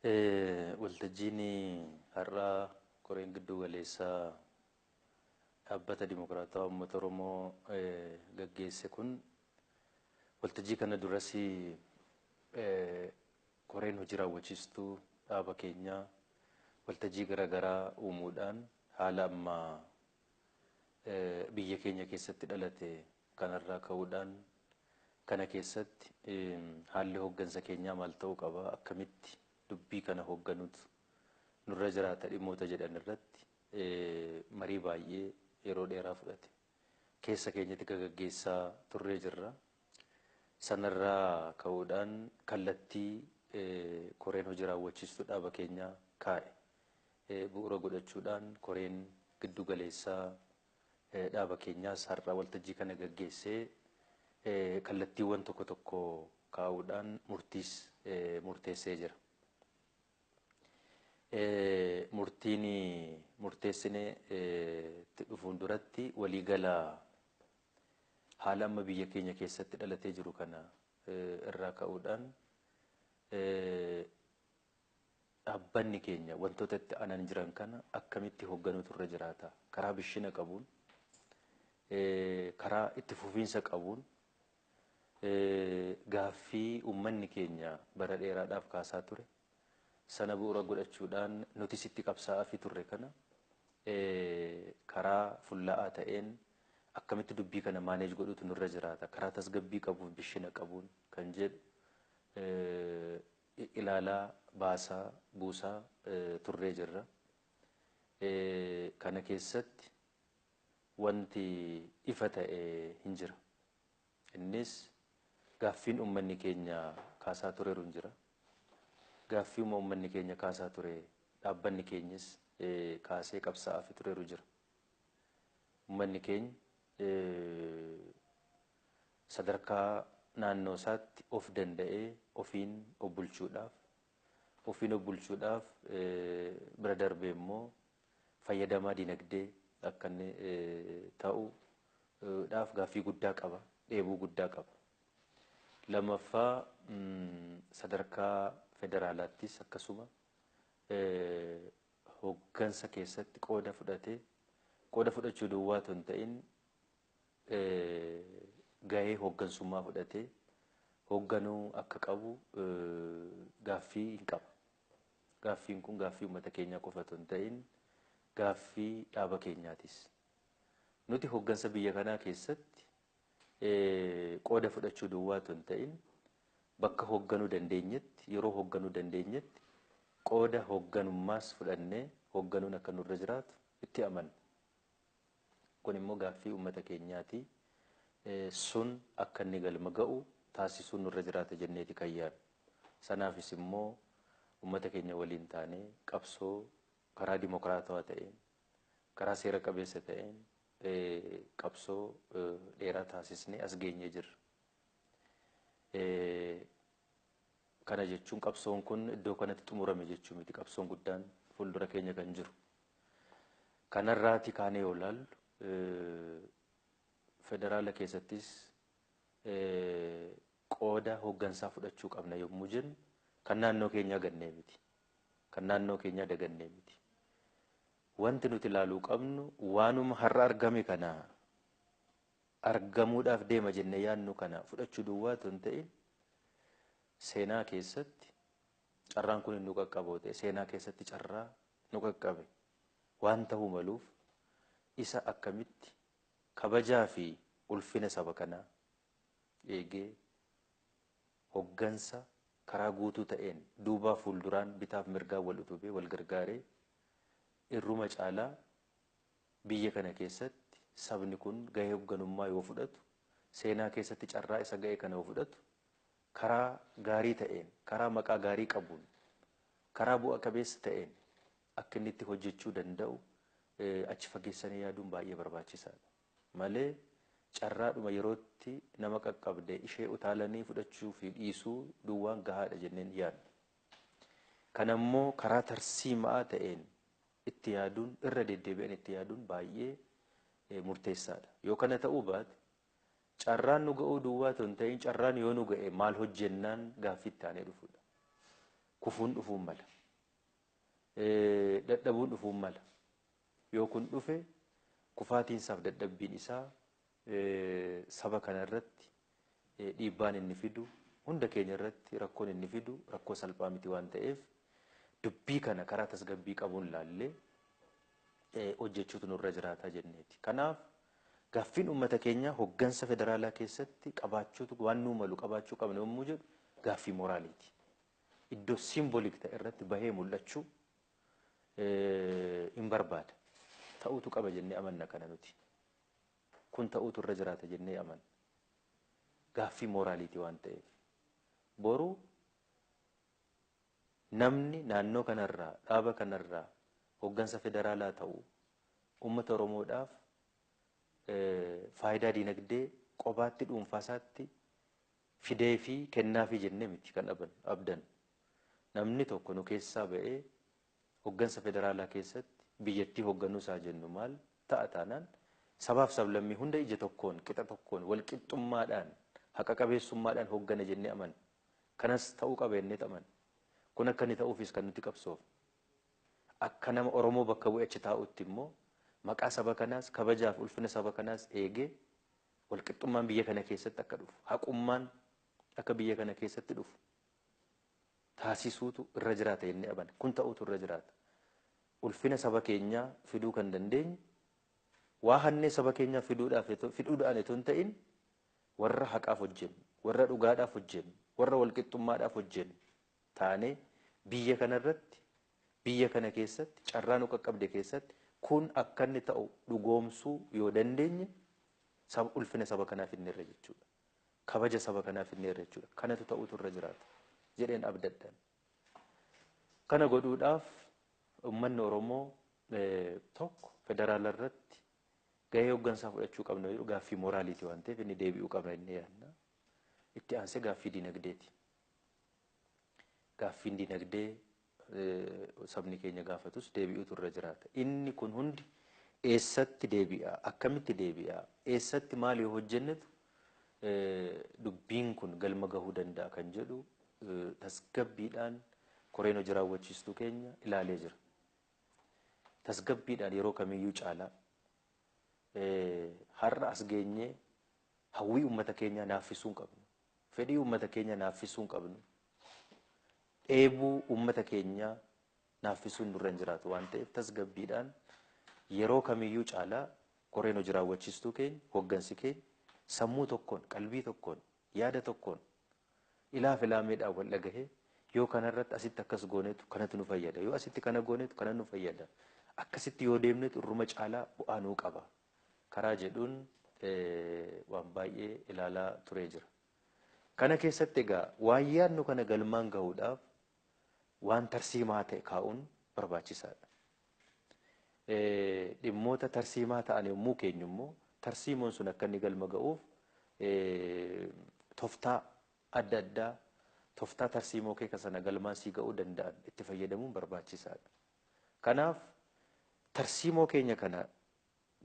Waltajjiin har'aa koreen giddu galeessaa dhaabbata Dimokiraatawaa Uummata Oromoo gaggeesse kun, waltajjii kana duras koreen hojii raawwachiistuu dhaaba keenyaa waltajjii garaagaraa uumuudhaan haala ammaa biyya keenya keessatti dhalate kanarraa ka'uudhaan, kana keessatti haalli hooggansa keenyaa maal ta'uu qaba, akkamitti dubbii kana hoogganuutu nurra jiraata dhimmoota jedhan irratti marii baay'ee yeroo dheeraa fudhate keessa keenyatti gaggeessaa turree jirra. Sanarraa ka'uudhaan kallattii koreen hojii raawwachiistuu dhaaba keenyaa kaa'e bu'uura godhachuudhaan koreen giddu galeessaa dhaaba keenyaas har'a waltajjii kana gaggeessee kallattiiwwan tokko tokko kaa'uudhaan murtiis murteessee jira. Murtiin murteessinee itti dhufuun duratti, waliigala haala amma biyya keenya keessatti dhalatee jiru kana irraa ka'uudhaan, dhaabbanni keenya wantoota itti aanan jiran kana akkamitti hoogganuutu irra jiraata, karaa bishina qabuun, karaa itti fufiinsa qabuun, gaaffii uummanni keenya bara dheeraadhaaf kaasaa ture sana bu'uura godhachuudhaan nutis itti qabsaa'aa fi turre kana karaa fullaa'aa ta'een akkamitti dubbii kana maaneej godhuutu nurra jiraata, karaa tasgabbii qabuuf bishina qabuun kan jedhu ilaalaa baasaa buusaa turree jirra. Kana keessatti wanti ifa ta'e hin jira. Innis gaaffiin uummanni keenya kaasaa tureeru hin jira. Gaaffii uummanni keenya kaasaa ture dhaabbanni keenyas kaasee qabsaa'aa fi tureeru jira. Uummanni keenya sadarkaa naannoo isaatti of danda'ee ofiin of bulchuudhaaf, ofiin of bulchuudhaaf bira darbee immoo fayyadamaa dinagdee akka inni ta'uudhaaf gaaffii guddaa qaba, dheebuu guddaa qaba. Lammaffaa, sadarkaa federaalaattis akkasuma hooggansa keessatti qooda fudhatee, qooda fudhachuu duwwaa otoo hin ta'in gahee hooggansummaa fudhatee hoogganuu akka qabu gaaffii hin qaba. Gaaffiin kun gaaffii uummata keenyaa qofa otoo hin ta'in gaaffii dhaaba keenyaatis. Nuti hooggansa biyya kanaa keessatti qooda fudhachuu duwwaa otoo hin ta'in bakka hoogganuu dandeenyetti, yeroo hoogganuu dandeenyetti qooda hoogganummaas fudhannee hoogganuun akka nurra jiraatu itti amanna. Kun immoo gaaffii uummata keenyaati. Sun akka inni galma ga'u taasisuun nurra jiraata jenneeti kan yaadnu. Sanaafis immoo uummata keenya waliin taanee qabsoo karaa dimokiraatawaa ta'een, karaa seera qabeessa ta'een qabsoo dheeraa taasisnee as geenyee jirra. Kana jechuun qabsoon kun iddoo kanatti xumurame jechuu miti, qabsoon guddaan fuuldura keenya kan jiru. Kanarraati kaanee yoo ilaallu, federaala keessattis qooda hooggansaa fudhachuu qabna yommuu jennu kan naannoo keenyaa gannee miti. Kan naannoo keenyaa dagannee miti. Wanti nuti ilaaluu qabnu waanuma har'a argame kana, argamuudhaaf deema jennee yaadnu kana fudhachuu duwwaa otoo hin ta'in, seenaa keessatti carraan kun nu qaqqaboo ta'e, seenaa keessatti carraa nu qaqqabe waan ta'uu maluuf isa akkamitti kabajaa fi ulfina saba kanaa eegee hoggansa karaa guutuu ta'een duubaa fuulduraan bitaaf mirgaan wal utubee wal gargaaree irruma caalaa biyya kana keessatti sabni kun gahee hoogganummaa yoo fudhatu, seenaa keessatti carraa isa ga'e kana yoo fudhatu, karaa gaarii ta'een, karaa maqaa gaarii qabuun, karaa bu'a qabeessa ta'een akka inni itti hojjechuu danda'u achi fageessanii yaaduun baay'ee barbaachisaadha. Malee carraadhuma yerootti nama qaqqabde ishee utaalanii fudhachuu fi dhiisuu duwwaan gahaadha jenneen yaadna. Kanammoo karaa tarsiimaa ta'een itti yaaduun, irra deddeebi'an itti yaaduun baay'ee murteessaadha. Yoo kana ta'uu baate carraan nu ga'uu duwwaa otoo hin ta'in, carraan yoo nu ga'e maal hojjennaan gaaffii itti aanee dhufudha. Kufuun dhufuun mala. Dadhabuun dhufuun mala. Yoo kun dhufe kufaatiinsaaf dadhabbiin isaa saba kana irratti dhiibbaan inni fidu hunda keenya irratti rakkoon inni fidu rakkoo salphaa miti waan ta'eef dubbii kana karaa tasgabbii qabuun laallee hojjechuutu nurra jiraata jenneeti. Kanaaf gaaffiin uummata keenyaa hoggansa federaalaa keessatti qabaachuutu waan nuu malu qabaachuu qabna yommuu jedhu gaaffii moraaliiti. Iddoo simboliik ta'e irratti bahee mul'achuu hin barbaada. Ta'uutu qaba jennee amanna kana nuti. Kun ta'uutu irra jiraata jennee amanna. Gaaffii moraaliiti waan ta'eef. Boru namni naannoo kanarraa dhaaba kanarraa hoggansa federaalaa ta'u uummata Oromoodhaaf faayidaa dinagdee qobaatti dhuunfaasaatti fidee fi kennaa fi jennee miti kan abdan. Namni tokko nu keessaa ba'ee hoggansa federaalaa keessatti biyyattii hogganuu isaa jennu maal ta'a taanaan sabaaf sablammii hunda ija tokkoon qixa tokkoon walqixxummaadhaan haqa qabeessummaadhaan hoggana jennee amanna. Kanas ta'uu qaba jennee amanna. Kun akka inni ta'uufis kan nuti qabsoofnu. Akka nama Oromoo bakka bu'ee achi taa'utti immoo maqaa saba kanaas kabajaaf ulfina saba kanaas eegee walqixxummaan biyya kana keessatti akka dhufu haqummaan akka biyya kana keessatti dhufu taasisuutu irra jiraata jennee amanna. Kun ta'uutu irra jiraata. Ulfina saba keenyaa fiduu kan dandeenyu waa hannee saba keenyaa fiduudhaan itoo hin ta'in warra haqaaf hojjennu, warra dhugaadhaaf hojjennu, warra walqixxummaadhaaf hojjennu taanee biyya kanarratti biyya kana keessatti carraa nu qaqqabde keessatti kun akka inni ta'u dhugoomsuu yoo dandeenye ulfina saba kanaa fidneerra jechuudha. Kabaja saba kanaa fidneerra jechuudha. Kanatu ta'uutu irra jiraata jedheen abdadhaan. Kana godhuudhaaf uummanni Oromoo tokko federaala irratti gahee hoggansaa fudhachuu qabna jedhu gaaffii moraaliiti waan ta'eef inni deebi'uu qabna inni yaadna. Itti aansee gaaffii dinagdeeti. Gaaffiin dinagdee sabni keenya gaafatus deebi'uutu irra jiraata. Inni kun hundi eessatti deebi'a? Akkamitti deebi'a? Eessatti maal yoo hojjennetu dubbiin kun galma gahuu danda'a kan jedhu tasgabbiidhaan koreen hojii raawwachiistuu keenya ilaalee jira. Tasgabbiidhaan yeroo kamiyyuu caalaa har'a as geenyee hawwii uummata keenyaa naaffisuu hin qabnu. Fedhii uummata keenyaa naaffisuu hin qabnu. Dheebuu uummata keenyaa naaffisuun nurra hin jiraatu waan ta'eef tasgabbiidhaan yeroo kamiyyuu caalaa koreen hojii raawwachiistuu keenya hoggansi keenya sammuu tokkoon qalbii tokkoon yaada tokkoon ilaaf ilaameedhaan wal dhagahee yoo kanarratti asitti akkas goonetu kanatu nu fayyada yoo asitti kana goonetu kana nu fayyada akkasitti yoo deemnetu irruma caalaa bu'aa nuu qaba karaa jedhuun waan baay'ee ilaalaa turee jira. Kana keessatti egaa waan yaadnu kana galmaan gahuudhaaf waan tarsiimaa ta'e kaa'uun barbaachisaadha. Dhimmoota tarsiimaa ta'an yommuu keenyu immoo tarsiimoon sun akka inni galma ga'uuf tooftaa adda addaa tooftaa tarsiimoo keeka sana galmaan sii ga'uu danda'an itti fayyadamuun barbaachisaadha. Kanaaf tarsiimoo keenya kana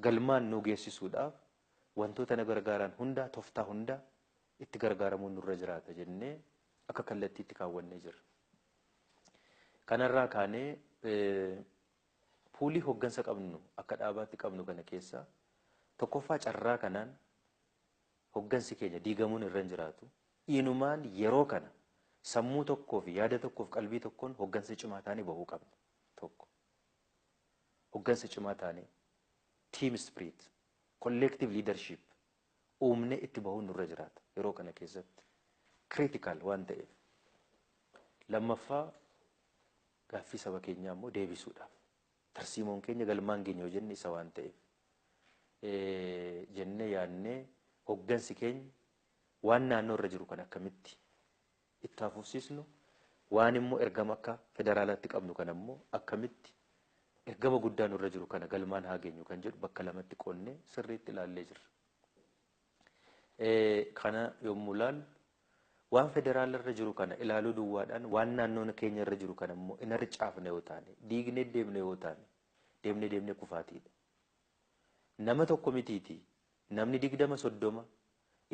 galmaan nu geessisuudhaaf wantoota na gargaaran hundaa tooftaa hundaa itti gargaaramuun nurra jiraata jennee akka kallattiitti kaawwannee jirra. Kanarraa kaanee puulii hoggansa qabnu akka dhaabaatti qabnu kana keessa tokkoffaa carraa kanaan hoggansi keenya diigamuun irra hin jiraatu. Inumaan yeroo kana sammuu tokkoo fi yaada tokkoof qalbii tokkoon hoggansa cimaa taanee bahuu qabna. Tokko. Hoggansa cimaa taanee team spirit, collective leadership uumnee itti bahuun nurra jiraata yeroo kana keessatti. Critical waan ta'eef. Lammaffaa gaaffii saba keenyaa immoo deebisuudhaaf. Tarsiimoon keenya galmaan keenya yoo jenne isa waan ta'eef. Jennee yaadnee hoggansi keenya waan naannoo irra jiru kan akkamitti itti hafuufsiisnu waan immoo ergama akka federaalaatti qabnu kan ammoo akkamitti ergama guddaa nurra jiru kana galmaan haa geenyu kan jedhu bakka lamatti qoonnee sirriitti ilaallee jirra. Kana yommuu ilaallu waan federaala irra jiru kana ilaaluu duwwaadhaan waan naannoo keenya irra jiru kana immoo hin harcaafne yoo taane diignee deemne yoo taane deemnee deemnee kufaatiidha. Nama tokko mitiiti namni 20 30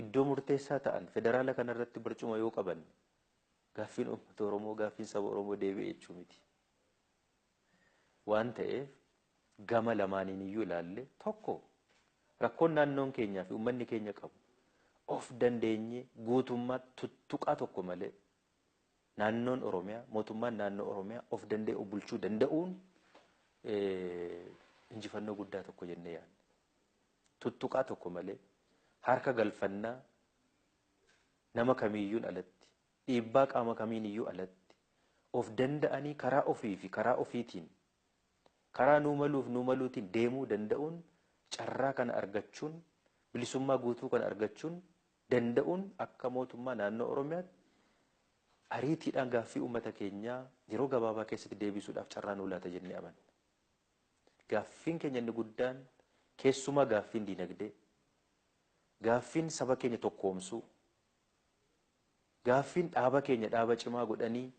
iddoo murteessaa ta'an federaala kanarratti barcuma yoo qabanne gaaffiin uummata Oromoo, gaaffiin saba Oromoo deebi'e jechuu miti. Waan ta'eef gama lamaaniin iyyuu ilaalle tokko rakkoon naannoon keenyaa fi uummanni keenya qabu of dandeenye guutummaa tuttuqaa tokko malee naannoon Oromiyaa, mootummaan naannoo Oromiyaa of danda'e of bulchuu danda'uun injifannoo guddaa tokko jennee yaadna. Tuttuqaa tokko malee harka galfannaa nama kamiiyyuun alatti, dhiibbaa qaama kamiiniyyuu alatti of danda'anii karaa ofii fi karaa ofiitiin karaa nuu maluuf nuu maluutiin deemuu danda'uun carraa kana argachuun bilisummaa guutuu kana argachuun danda'uun akka mootummaa naannoo Oromiyaatti ariitiidhaan gaaffii uummata keenyaa yeroo gabaabaa keessatti deebisuudhaaf carraa nuu laata jennee amanna. Gaaffiin keenya inni guddaan keessumaa gaaffiin diinagdee, gaaffiin saba keenya tokkoomsuu, gaaffiin dhaaba keenya dhaaba cimaa godhanii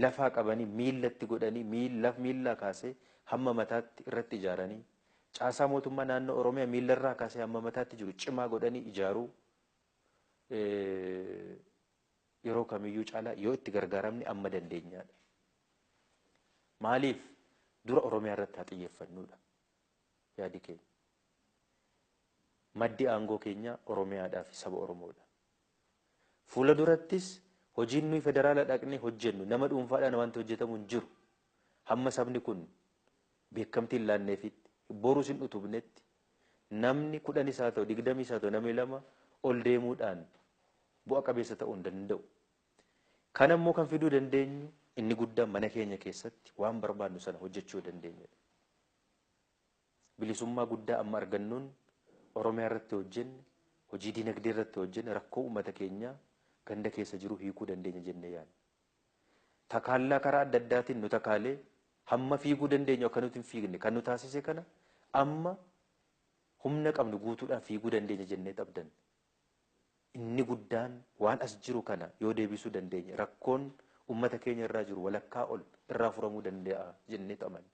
lafaa qabanii miillatti godhanii miillaa kaasee hamma mataatti irratti ijaaranii caasaa mootummaa naannoo Oromiyaa miillarraa kaasee hamma mataatti jiru cimaa godhanii ijaaruu yeroo kamiyyuu caalaa yoo itti gargaaramne amma dandeenyaadha. Maaliif dura Oromiyaa irratti haa xiyyeeffannuudha yaadi keenya. Maddi aangoo keenya Oromiyaadhaa fi saba Oromoodha. Fuula durattis hojiin nuyi federaala dhaqnee hojjennu nama dhuunfaadhaan wanti hojjetamu hin jiru. Hamma sabni kun beekamtii hin laanneefitti, borus hin utubnetti, namni 10s haa ta'u 20s haa ta'u namni 2 ol deemuudhaan bu'a qabeessa ta'uu hin danda'u. Kana immoo kan fiduu dandeenyu inni guddaan mana keenya keessatti waan barbaannu sana hojjechuu dandeenyudha. Bilisummaa guddaa amma argannuun Oromiyaa irratti hojjenne, hojii diinagdee irratti hojjenne rakkoo uummata keenyaa ganda keessa jiru hiikuu dandeenya jennee yaadna. Takaallaa karaa adda addaatiin nu takaalee hamma fiiguu dandeenyu akka nuti hin fiigne kan nu taasise kana amma humna qabnu guutuudhaan fiiguu dandeenya jennee abdanna. Inni guddaan waan as jiru kana yoo deebisuu dandeenye rakkoon uummata keenya irraa jiru walakkaa ol irraa furamuu danda'a jennee amanna.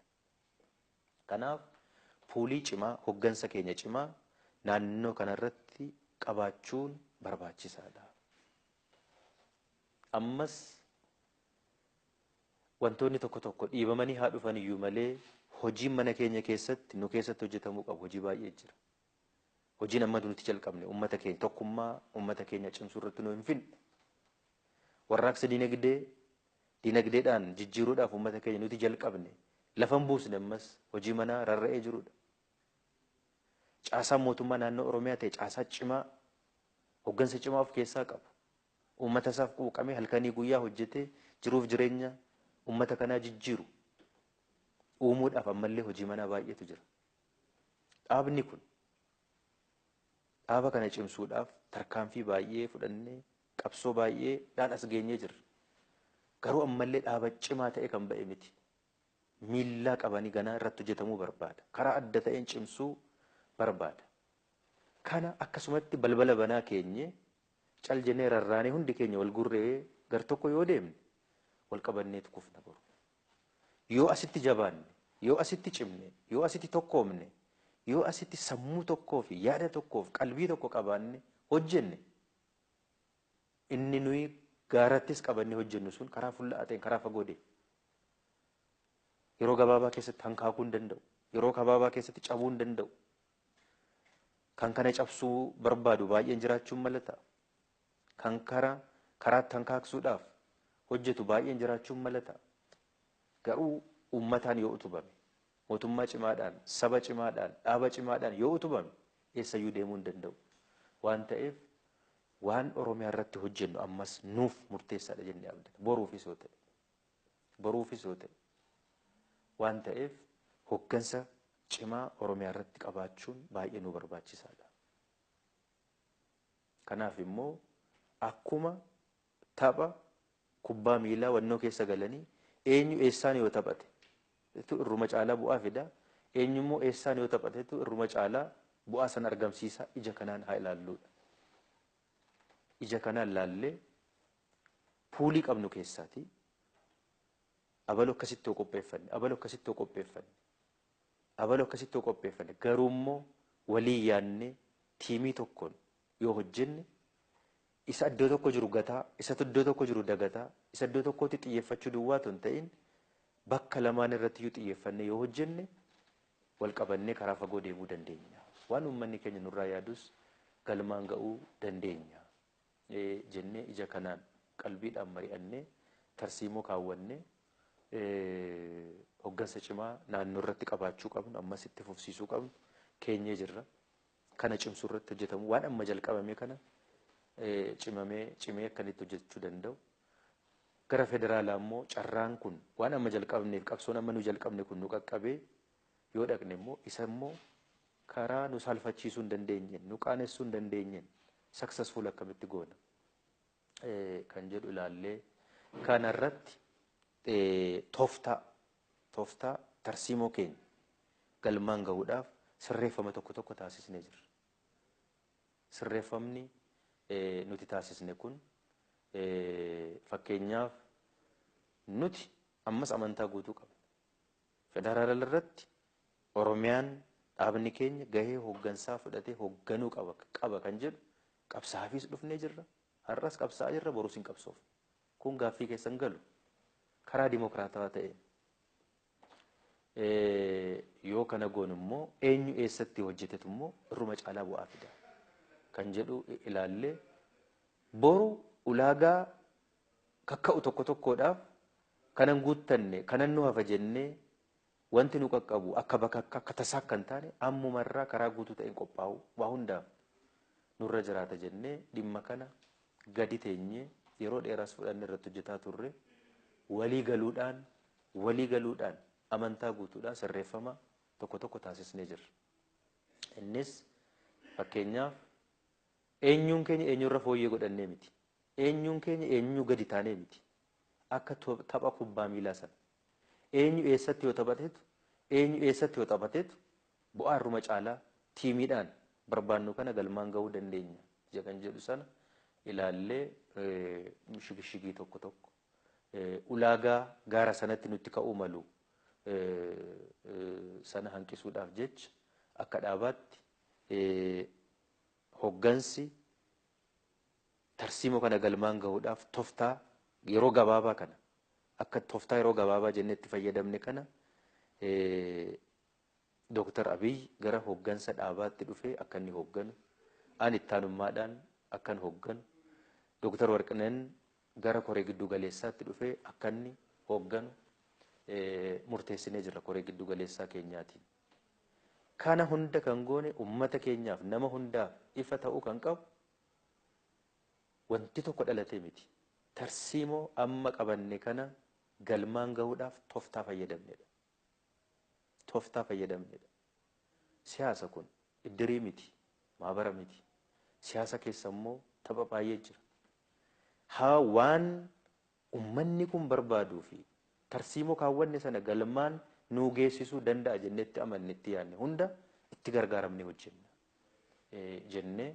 Kanaaf puulii cimaa, hoggansa keenya cimaa naannoo kanarratti qabaachuun barbaachisaadha. Ammas wantoonni tokko tokko dhiibamanii haa dhufan iyyuu malee hojiin mana keenya keessatti nu keessatti hojjetamuu qabu hojii baay'ee jira. Hojiin amma nuti jalqabne uummata keenya tokkummaa uummata keenya cimsuu irratti nu hin finne. Warraaqsa diinagdeedhaan jijjiiruudhaaf uummata keenya nuti jalqabne lafa hin buusne ammas hojii manaa rarra'ee jirudha. Caasaan mootummaa naannoo Oromiyaa ta'e caasaa cimaa hoggansa cimaa of keessaa qabu. Uummata isaaf quuqamee halkanii guyyaa hojjetee jiruuf jireenya uummata kanaa jijjiiru uumuudhaaf ammallee hojii manaa baay'eetu jira. Dhaabni kun dhaaba kana cimsuudhaaf tarkaanfii baay'ee fudhannee qabsoo baay'eedhaan as geenyee jirra. Garuu ammallee dhaaba cimaa ta'e kan ba'e miti. Miillaa qabanii ganaa irratti hojjetamuu barbaada. Karaa adda ta'een cimsuu barbaada. Kana akkasumatti balbala banaa keenye cal jennee rarraanee hundi keenya wal gurree gar tokko yoo deemne wal qabanneetu kufna boru. Yoo asitti jabaanne, yoo asitti cimne, yoo asitti tokkoomne, yoo asitti sammuu tokkoo fi yaada tokkoo fi qalbii tokko qabaanne hojjenne inni nuyi gaarattis qabannee hojjennu sun karaa fulla'aa ta'een karaa fagoo deema. Yeroo gabaabaa keessatti hankaakuu hin danda'u. Yeroo gabaabaa keessatti cabuu hin danda'u. Kan kana cabsuu barbaadu baay'een jiraachuun mala ta'a. Kan karaatti hankaaksuudhaaf hojjetu baay'een jiraachuun mala ta'a. Garuu uummataan yoo utubame, mootummaa cimaadhaan, saba cimaadhaan, dhaaba cimaadhaan yoo utubame eessayyuu deemuu hin danda'u. Waan ta'eef waan Oromiyaa irratti hojjennu ammas nuuf murteessaadha jennee abdanna. Boruufis yoo ta'e. Boruufis yoo ta'e. Waan ta'eef hoggansa cimaa Oromiyaa irratti qabaachuun baay'ee nu barbaachisaadha. Kanaaf immoo akkuma tapha kubbaa miilaa wannoo keessa galanii eenyu eessaan yoo taphate irruma caalaa bu'aa fida, eenyu immoo eessaan yoo taphatetu irruma caalaa bu'aa san argamsiisa ija kanaan haa ilaalluudha. Ija kanaan laallee puulii qabnu keessaati abaloo akkasitti yoo qopheeffanne, abaloo akkasitti yoo qopheeffanne, abaloo akkasitti yoo qopheeffanne garuu immoo walii yaadnee tiimii tokkoon yoo hojjenne Isa iddoo tokko jiru gataa, isa iddoo tokko jiru dagataa, isa iddoo tokkotti xiyyeeffachuu duwwaa otoo hin ta'in bakka lamaan irratti iyyuu xiyyeeffannee yoo hojjenne wal qabannee karaa fagoo deemuu dandeenya. Waan uummanni keenya nurraa yaadus galmaan ga'uu dandeenya jennee ija kanaan qalbiidhaan mari'annee tarsiimoo kaawwannee hoggansa cimaa naannoo irratti qabaachuu qabnu ammas itti fufsiisuu qabnu keenyee jirra. Kana cimsuu irratti hojjetamu waan amma jalqabame kana cimamee cimee akkanitti hojjechuu danda'u. Gara federaalaa immoo carraan kun waan amma jalqabneef qabsoon amma nu jalqabne kun nu qaqqabee yoo dhaqne immoo isa immoo karaa nu saalfachiisuu hin dandeenyeen nu qaanessuu hin dandeenyeen successful akkamitti goona kan jedhu ilaallee kanarratti tooftaa tarsiimoo keenya galmaan gahuudhaaf sirreeffama tokko tokko taasisnee jirra. Sirreeffamni nuti taasisne kun fakkeenyaaf nuti ammas amantaa guutuu qabna. Federaala irratti Oromiyaan dhaabni keenya gahee hooggansaa fudhatee hoogganuu qaba kan jedhu qabsaafis dhufnee jirra. Har'as qabsaa'aa jirra, borus hin qabsoofne. Kun gaaffii keessan galu karaa dimokiraatawaa ta'een. Yoo kana goonu immoo eenyu eessatti hojjetetu immoo irruma caalaa bu'aa fida kan jedhu ilaallee boru ulaagaa kakka'u tokko tokkodhaaf kanan guuttanne kanan nu hafa jennee wanti nu qaqqabu akka bakka akka tasaa akka hin taane ammumarraa karaa guutuu ta'een qophaa'u waa hundaaf nurra jiraata jennee dhimma kana gadi teenyee yeroo dheeraas fudhannee irratti hojjetaa turre walii galuudhaan amantaa guutuudhaan sirreeffama tokko tokko taasisnee jirra. Innis fakkeenyaaf eenyuun keenya eenyurra fooyyee godhannee miti. Eenyuun keenya eenyuu gadi taanee miti. Akka tapha kubbaa miilaa sana. Eenyu eessatti yoo taphateetu eenyu eessatti yoo taphateetu bu'aa irruma caalaa tiimiidhaan barbaannu kana galmaan gahuu dandeenya kan jedhu sana ilaallee shigishigii tokko tokko ulaagaa gaara sanatti nutti ka'uu malu sana hanqisuudhaaf jecha akka dhaabaatti hoggansi tarsiimoo kana galmaan gahuudhaaf tooftaa yeroo gabaabaa kana akka tooftaa yeroo gabaabaa jennee itti fayyadamne kana Dooktar Abiy gara hoggansa dhaabaatti dhufee akka inni hogganu, ani ittaanummaadhaan akkan hogganu, Dooktar Warqineen gara koree giddu galeessaatti dhufee akka inni hogganu murteessinee jirra koree giddu galeessaa keenyaatiin. Kana hunda kan goone uummata keenyaaf nama hundaaf ifa ta'uu kan qabu wanti tokko dhalatee miti. Tarsiimoo amma qabanne kana galmaan gahuudhaaf tooftaa fayyadamnedha. Tooftaa fayyadamnedha. Siyaasa kun iddirii miti, maabara miti. Siyaasa keessa immoo tapha baay'ee jira. Haa waan uummanni kun barbaaduu fi tarsiimoo kaawwanne sana galmaan nuu geessisuu danda'a jennetti amanne itti yaadne hunda itti gargaaramnee hojjenna jennee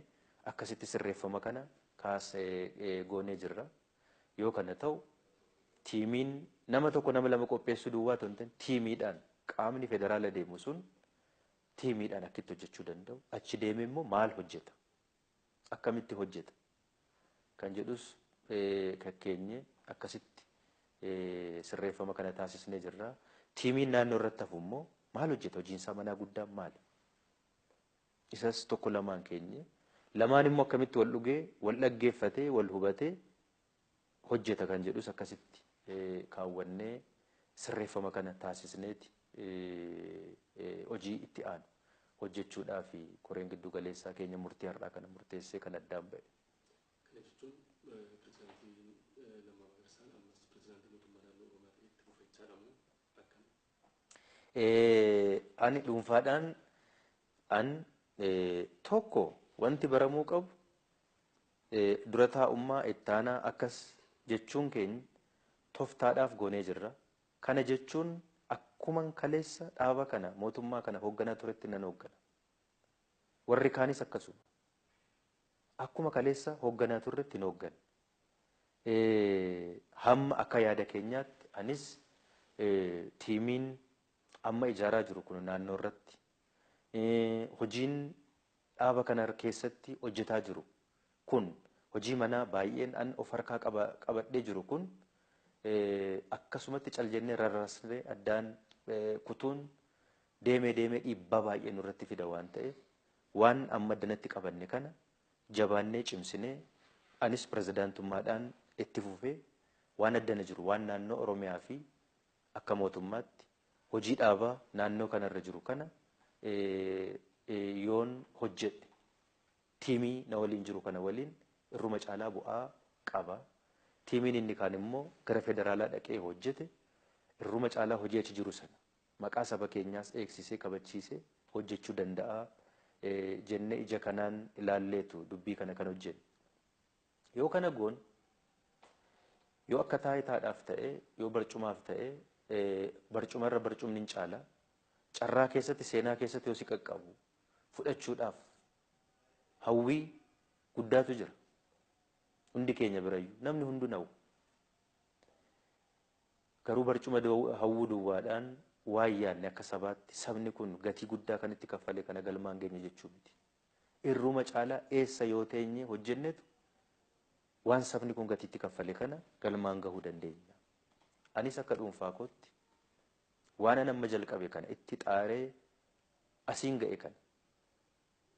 akkasitti sirreeffama kana kaasee goonee jirra. Yoo kana ta'u tiimiin nama tokko nama lama qopheessuu duwwaa otoo hin ta'in tiimiidhaan qaamni federaala deemu sun tiimiidhaan akkitti hojjechuu danda'u. Achi deemee immoo maal hojjeta? Akkamitti hojjeta? Kan jedhus kakkeenye akkasitti sirreeffama kana taasisnee jirra. Tiimiin naannoo irratti hafu immoo maal hojjeta? Hojiin isaa manaa guddaan maali? Isas tokko lamaan keenye. Lamaan immoo akkamitti wal dhugee, wal dhaggeeffatee, wal hubatee hojjeta kan jedhus akkasitti kaawwannee sirreeffama kana taasisneeti hojii itti aanu hojjechuudhaaf koreen giddu galeessaa keenya murtii har'aa kana murteessee kan addaan ba'e. Kana jechuun pirezidaantii Lammaa Magarsaan ammas pirezidaantii mootummaa naannoo Oromiyaa ta'ee itti fufa jechaadha moo akkam? Ani dhuunfaadhaan an tokko wanti baramuu qabu dura taa'ummaa ittaanaa akkas jechuun keenya tooftaadhaaf goonee jirra. Kana jechuun akkuman kaleessa dhaaba kana mootummaa kana hoogganaa turetti nan hooggana. Warri kaanis akkasuma. Akkuma kaleessa hoogganaa turretti hin hooggana. Hamma akka yaada keenyaatti anis tiimiin amma ijaaraa jiru kun naannoo irratti hojiin dhaaba kana keessatti hojjetaa jiru kun Hojii manaa baay'een an of harkaa qabadhee jiru kun akkasumatti cal jennee rarrasnee addaan kutuun deemee deemee dhiibbaa baay'ee nurratti fida waan ta'eef waan amma addanatti qabanne kana jabaannee cimsinee anis pirezidaantummaadhaan itti fufee waan addana jiru waan naannoo Oromiyaa fi akka mootummaatti hojii dhaabaa naannoo kanarra jiru kana yoon hojjedhe tiimii na waliin jiru kana waliin irruma caalaa bu'aa qaba. Tiimiin inni kaan immoo gara federaalaa dhaqee hojjete irruma caalaa hojii achi jiru sana maqaa saba keenyaas eegsisee kabachiisee hojjechuu danda'a jennee ija kanaan ilaalleetu dubbii kana kan hojjenne. Yoo kana goon yoo akka taayitaadhaaf ta'e yoo barcumaaf ta'e barcumarra barcumni hin caala carraa keessatti seenaa keessatti yoo si qaqqabu fudhachuudhaaf hawwii guddaatu jira. Hundi keenya birayyuu namni hunduu hawwu. Garuu barcuma hawwuu duwwaadhaan waan yaadne akka sabaatti sabni kun gatii guddaa kan itti kaffale kana galmaan geenye jechuu miti. Irruma caalaa eessa yoo teenye hojjennetu waan sabni kun gatii itti kaffale kana galmaan gahuu dandeenya. Anis akka dhuunfaa kootti waan an amma jalqabe kana itti xaaree asiin ga'e kana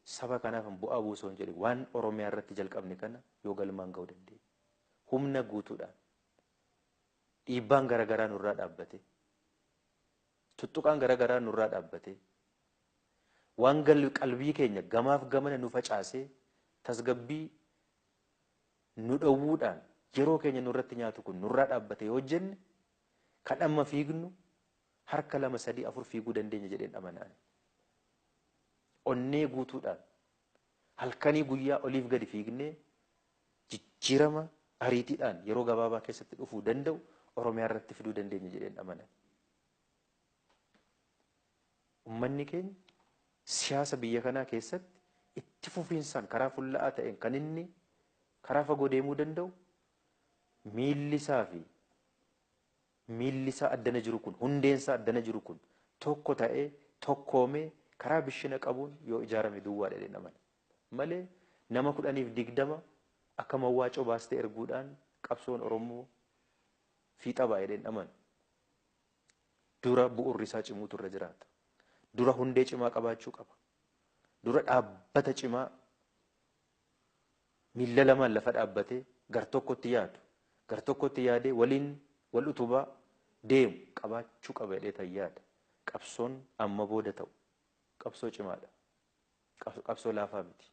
saba kanaaf bu'aa buusoo hin jedhe waan Oromiyaa irratti jalqabne kana yoo galmaan gahuu dandeenya. Humna guutuudhaan dhiibbaan garaagaraa nurraa dhaabbate tuttuqaan garaagaraa nurraa dhaabbate waan qalbii keenya gamaaf gamana nu facaasee tasgabbii nu dhowwuudhaan yeroo keenya nurratti nyaatu kun nurraa dhaabbate yoo hojjenne kan amma fiignu harka 2 3 4 fiiguu dandeenya jedheen amanaan. Onnee guutuudhaan halkanii guyyaa oliif gadi fiignee jijjiirama ariitiidhaan yeroo gabaabaa keessatti dhufuu danda'u Oromiyaa irratti fiduu dandeenya jedheen amanan. Uummanni keenya siyaasa biyya kanaa keessatti itti fufiinsaan karaa fulla'aa ta'een kan inni karaa fagoo deemuu danda'u miilli isaa fi miilli isaa addana jiru kun hundeen isaa addana jiru kun tokko ta'ee tokkoomee karaa bishina qabuun yoo ijaarame duwwaa jedheen amana. Malee nama 10 fi 20 akka mawwaacoo baastee erguudhaan qabsoon Oromoo fiixa ba'a jedheen amana. Dura bu'urri isaa cimuutu irra jiraata. Dura hundee cimaa qabaachuu qaba. Dura dhaabbata cimaa miilla lamaan lafa dhaabbatee gar tokkotti yaadu gar tokkotti yaadee waliin wal utubaa deemu qabaachuu qaba jedhee tan yaada. Qabsoon amma booda ta'u qabsoo cimaadha. Qabsoo laafaa miti.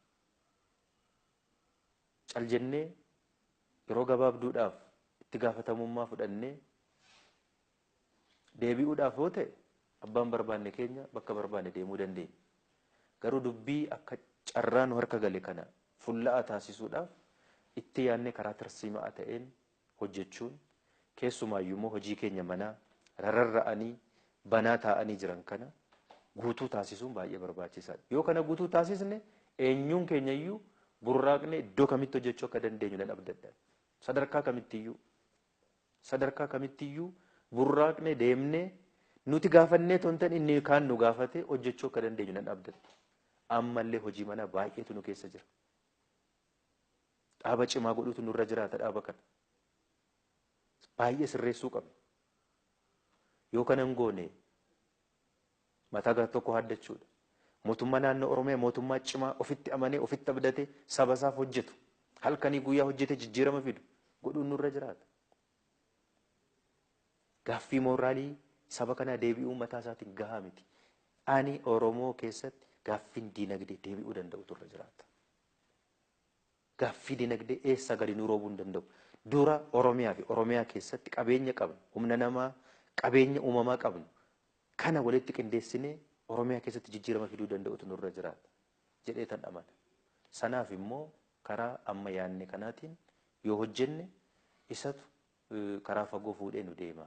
Cal jennee yeroo gabaabduudhaaf itti gaafatamummaa fudhannee deebi'uudhaaf yoo ta'e abbaan barbaanne keenya bakka barbaanne deemuu dandeenya. Garuu dubbii akka carraa nu harka gale kana fulla'aa taasisuudhaaf itti yaadnee karaa tarsiimaa ta'een hojjechuun keessumaayyuu immoo hojii keenya manaa rarra'anii banaa taa'anii jiran kana guutuu taasisuun baay'ee barbaachisaadha. Yoo kana guutuu taasisne eenyuun keenyayyuu burraaqnee iddoo kamitti hojjechuu akka dandeenyu nan abdadha. Sadarkaa kamittiyyuu burraaqnee deemnee nuti gaafannee tontan inni kaan nu gaafate hojjechuu akka dandeenyu nan abdadha. Ammallee hojii manaa baay'eetu nu keessa jira. Dhaaba cimaa godhuutu nurra jiraata dhaaba kana. Baay'ee sirreessuu qabna. Yoo kana hin goone mataa gara tokko haaddachuudha. Mootummaa naannoo Oromiyaa mootummaa cimaa ofitti amanee ofitti abdatee saba isaaf hojjetu halkanii guyyaa hojjetee jijjiirama fidu godhuun nurra jiraata. Gaaffii mooraalii saba kanaa deebi'uu mataa isaatiin gahaa miti. Ani Oromoo keessatti gaaffiin diinagdee deebi'uu danda'utu irra jiraata. Gaaffii diinagdee eessaa gadi nu roobuu hin danda'u. Dura Oromiyaa fi Oromiyaa keessatti qabeenya qabnu, humna namaa, qabeenya uumamaa qabnu kana walitti qindeessinee Oromiyaa keessatti jijjiirama fiduu danda'utu nurra jiraata jedhee tan amana. Sanaaf immoo karaa amma yaadne kanaatiin yoo hojjenne isatu karaa fagoo fuudhee nu deema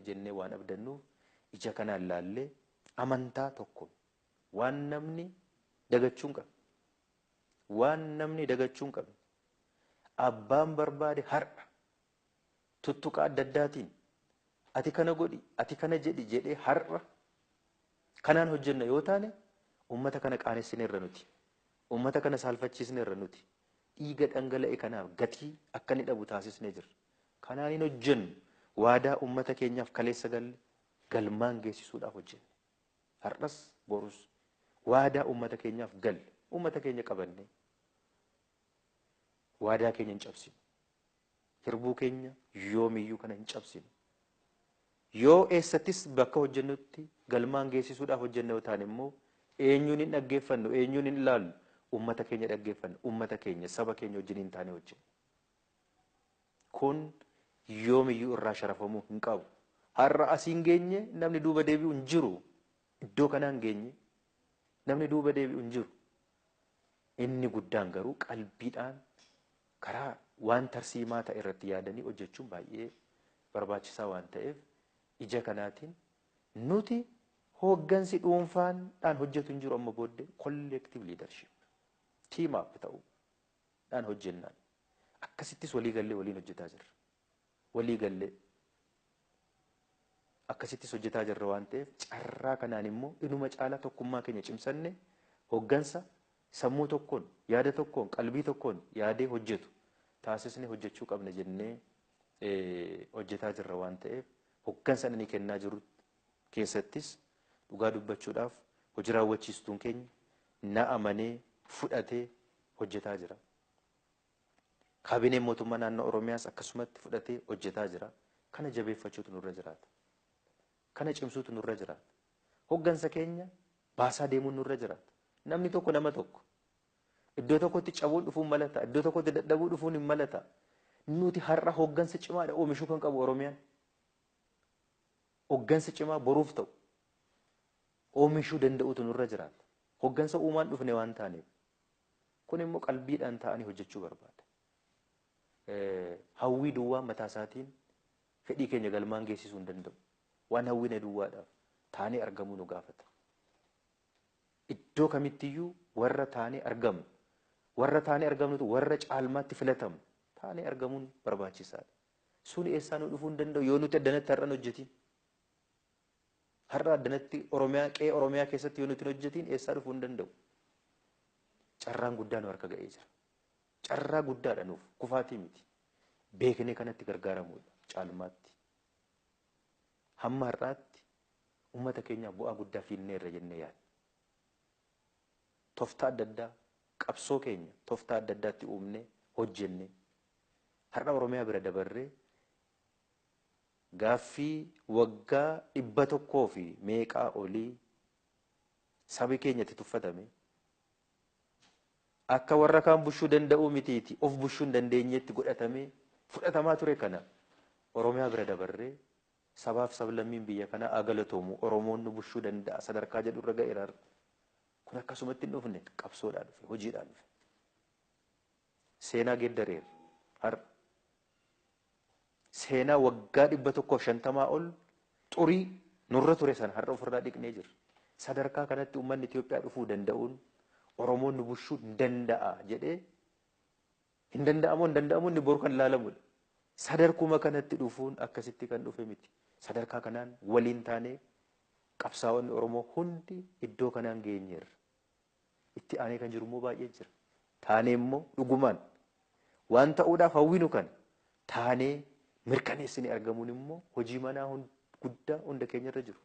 jennee waan abdannuuf ija kanaan laallee amantaa tokko waan namni dagachuu hin qabne waan namni dagachuu hin qabne abbaan barbaade har'a tuttuqa adda addaatiin ati kana godhi ati kana jedhi jedhee har'a kanaan hojjenna yoo taane uummata kana qaanessinee irra nuti uummata kana saalfachiisnee irra nuti Dhiiga dhangala'e kanaaf gatii akka inni dhabu taasisnee jirra. Kanaan hin hojjennu waadaa uummata keenyaaf kaleessa galle galmaan geessisuudhaaf hojjenne. Har'as borus waadaa uummata keenyaaf galle uummata keenya qabanne waadaa keenya hin cabsinu. Hirbuu keenya yoomiyyuu kana hin cabsinu. Yoo eessattis bakka hojjennutti galmaan geessisuudhaaf hojjenne yoo ta'an immoo eenyuun hin dhaggeeffannu, eenyuun hin ilaallu, uummata keenya dhaggeeffannu, uummata keenya saba keenya wajjin hin taane hojjennu. Kun yoomiyyuu irraa sharafamuu hin qabu. Har'a asiin geenye namni duuba deebi'u hin jiru. Iddoo kanaan geenye namni duuba deebi'u hin jiru. Inni guddaan garuu qalbiidhaan karaa waan tarsiimaa ta'e irratti yaadanii hojjechuun baay'ee barbaachisaa waan ta'eef ija kanaatiin nuti hooggansi dhuunfaadhaan hojjetu hin jiru amma booddee collective leadership team up ta'uudhaan hojjennaan. Akkasittis walii gallee waliin hojjetaa jirra. Walii gallee akkasittis hojjetaa jirra waan ta'eef carraa kanaan immoo inuma caalaa tokkummaa keenya cimsanne hooggansa sammuu tokkoon yaada tokkoon qalbii tokkoon yaadee hojjetu taasisne hojjechuu qabna jennee hojjetaa jirra waan ta'eef hooggansa inni kennaa jiru keessattis dhugaa dubbachuudhaaf hojii raawwachiistuun keenya na amanee fudhatee hojjetaa jira. Kaabineen mootummaa naannoo Oromiyaas akkasumatti fudhatee hojjetaa jira. Kana jabeeffachuutu nurra jiraata. Kana cimsuutu nurra jiraata. Hooggansa keenya baasaa deemuun nurra jiraata. Namni tokko nama tokko. Iddoo tokkotti cabuun dhufuun malata. Iddoo tokkotti dadhabuu dhufuun hin malata. Nuti har'a hooggansa cimaadha oomishuu kan qabu Oromiyaan. Hooggansa cimaa boruuf ta'u oomishuu danda'utu nurra jiraata. Hooggansa uumaan dhufne waan taaneef. Kun immoo qalbiidhaan ta'anii hojjechuu barbaada. Hawwii duwwaa mataa isaatiin fedhii keenya galmaan geessisuu hin danda'u. Waan hawwine duwwaadhaaf taanee argamuu nu gaafata. Iddoo kamittiyyuu warra taanee argamnu, warra taanee argamnutu warra caalmaatti filatamu taanee argamuun barbaachisaadha. Sun eessaa nu dhufuu hin danda'u yoo nuti addanatti har'a hin hojjetiin. Har'a addanatti Oromiyaa qe'ee Oromiyaa keessatti yoo nuti hin hojjetiin eessaa dhufuu hin danda'u. Carraan guddaa nu harka ga'ee jira. Carraa guddaadha nuuf kufaatii miti. Beeknee kanatti gargaaramuudha caalmaatti. Hamma har'aatti uummata keenyaaf bu'aa guddaa fiinneerra jennee yaadna. Tooftaa adda addaa qabsoo keenya tooftaa adda addaatti uumnee hojjennee har'a Oromiyaa bira dabarree gaaffii waggaa 100 fi meeqaa olii sabi keenyatti tuffatame akka warra kaan bushuu danda'uu mitiiti of bushuu hin dandeenyetti godhatamee fudhatamaa ture kana Oromiyaa bira dabarree sabaaf sablammiin biyya kanaa agalatoomu Oromoon nu bushuu danda'a sadarkaa jedhu irra ga'eera. Kun akkasumatti hin dhufne qabsoodhaan dhufe hojiidhaan dhufe. Seenaa geeddareera har'a. Seenaa waggaa 150 ol xurii nurra ture sana har'a ofirraa dhiqnee jirra. Sadarkaa kanatti uummanni Itoophiyaa dhufuu danda'uun Oromoon nu bushuu hin danda'a jedhee hin danda'amu hin danda'amu inni boru kan ilaalamudha. Sadarkuma kanatti dhufuun akkasitti kan dhufe miti. Sadarkaa kanaan waliin taanee qabsaa'onni Oromoo hundi iddoo kanaan geenyeerra. Itti aanee kan jiru immoo baay'ee jira. Taanee immoo dhugumaan waan ta'uudhaaf hawwinu kana taanee mirkaneessinee argamuun immoo hojii manaa guddaa hunda keenyarra jiru.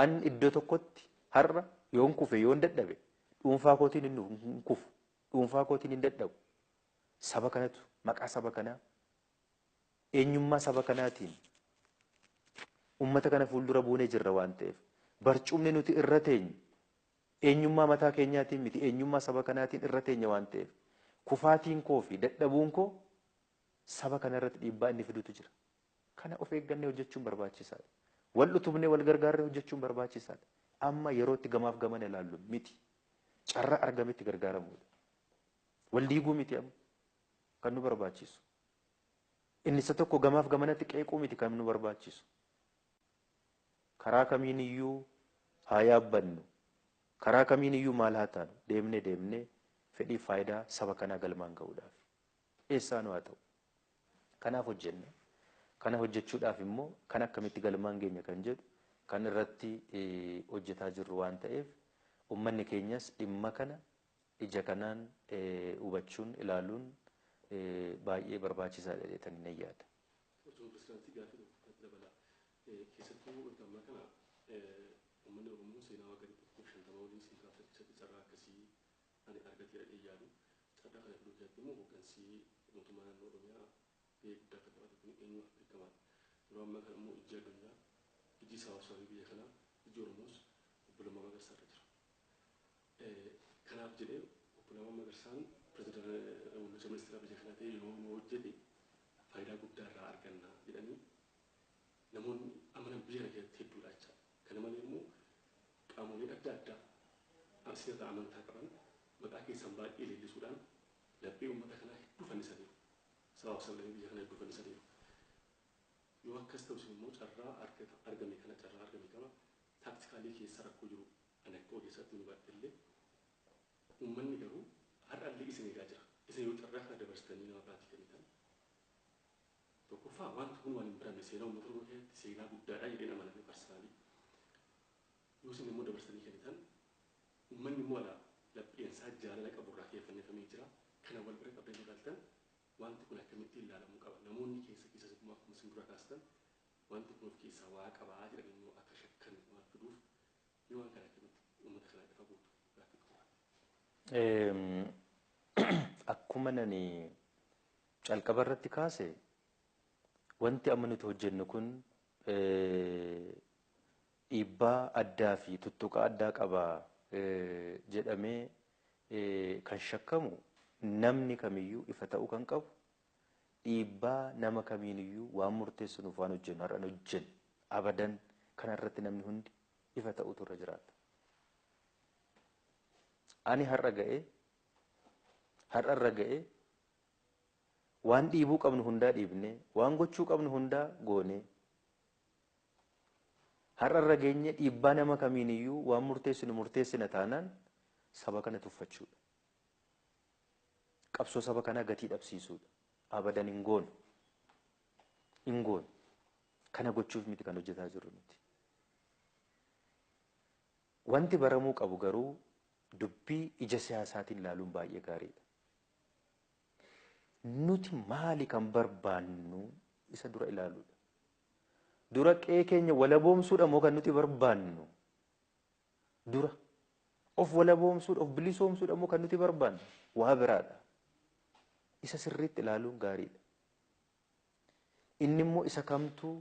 An iddoo tokkotti har'a yoon kufe yoon dadhabe dhuunfaa kootiin hin kufu dhuunfaa kootiin hin dadhabu. Saba kanatu maqaa saba kanaa eenyummaa saba kanaatiin uummata kana fuuldura buunee jirra waan ta'eef barcumni nuti irra teenyu eenyummaa mataa keenyaatiin miti eenyummaa saba kanaatiin irra teenya waan ta'eef kufaatiin koo fi dadhabuun koo saba kanarratti dhiibbaa inni fidutu jira. Kana of eeggannee hojjechuun barbaachisaadha. Wal utubnee wal gargaarree hojjechuun barbaachisaadha. Amma yerootti gamaaf gamana ilaallu miti. Carraa argametti gargaaramuudha. Wal diiguu miti amma kan nu barbaachisu. Inni isa tokko gamaaf gamanatti qeequu miti kan nu barbaachisu. Karaa kamiiniyyuu haa yaabbannu. Karaa kamiiniyyuu maal haa taanu deemnee deemnee fedhii faayidaa saba kanaa galmaan ga'uudhaaf. Eessaanuu haa ta'u. Kanaaf hojjenna. Kana hojjechuudhaaf immoo kan akkamitti galmaan geenya kan jedhu kan irratti hojjetaa jirru waan ta'eef uummanni keenyas dhimma kana Ija kanaan hubachuun ilaaluun baay'ee barbaachisaadha jedhanii nan yaada. Osoo pirezidaantii gaaffii tokko dabala. Keessattuu wanta ammaa kana uummanni Oromoo seenaa waggaa 150 olii isin kaafte keessatti carraa akkasii ani argateera jedhee yaadu. Carraa kana fiduu keessatti immoo hooggansi mootummaa naannoo Oromiyaa gahee guddaa akka taphate kun eenyuuf beekamaadha. Yeroo ammaa kana immoo ijji addunyaa, ijji sabaaf biyya kanaa, ijji Oromoos obbo Lammaa Magarsaa irra jira. Kanaaf jedhee obbo Lammaa Magarsaan muummicha ministeera biyya kanaa ta'ee yeroo nu hojjete faayidaa guddaa irraa arganna jedhanii namoonni amanan biyya kana keessatti hedduudha jechaadha. Kana malee immoo qaamoleen adda addaa isinirraa amantaa qaban maqaa keessan baay'ee leellisuudhaan laphee uummata kanaa hedduu fannisaniiru. Sabaaf sablammii biyya kanaa hedduu fannisaniiru. Yoo akkas ta'u isin immoo carraa argame kana carraa argame kana taaktikaalii keessa rakkoo jiru ani akka ogeessaatti nu baadhe uummanni garuu har'allee isin eegaa jira. Isin yoo carraa kana dabarsitanii nama biraatii kennitan tokkoffaa wanti kun waan hin baramne seenaa uummata Oromoo keessatti seenaa guddaadha jedheen amaname parsanaalii. Yoo isin immoo dabarsitanii kennitan uummanni immoo alaa lapheensaa jaalala qaburraa ka'ee fannifamee jira. Kana wal bira qabdanii ilaaltan wanti kun akkamittiin ilaalamuu qaba. Namoonni keessa keessa immoo akkuma isin dura kaastan wanti kun of keessaa waa qabaa jedhanii immoo akka shakkan waan fiduuf yoo waan kana akkamitti uummata kanaa ifa gootu gaaffii qaba. Akkuma nani calqaba irratti kaase wanti amma nuti hojjennu kun dhiibbaa addaa fi tuttuqaa addaa qaba jedhamee kan shakkamu namni kamiyyuu ifa ta'uu kan qabu dhiibbaa nama kamiiniyyuu waan murteessinuuf waan hojjennu har'an hojjennu abadan kana irratti namni hundi ifa ta'utu irra jiraata. Ani har'a ga'ee har'arra ga'ee waan dhiibuu qabnu hundaa dhiibnee waan gochuu qabnu hundaa goonee har'arra geenye dhiibbaa nama kamiiniyyuu waan murteessinu murteessina taanaan saba kana tuffachuudha. Qabsoo saba kanaa gatii dhabsiisuudha. Abadan hin goonu. Hin goonu. Kana gochuuf miti kan hojjetaa jirru nuti. Wanti baramuu qabu garuu dubbii ija siyaasaatiin ilaaluun baay'ee gaariidha. Nuti maali kan barbaannu isa dura ilaaluudha. Dura qe'ee keenya walaboomsuudha moo kan nuti barbaannu? Dura of walaboomsuudha, of bilisoomsuudha moo kan nuti barbaannu? Waa biraadha. Isa sirriitti ilaaluun gaariidha. Inni immoo isa kamtuu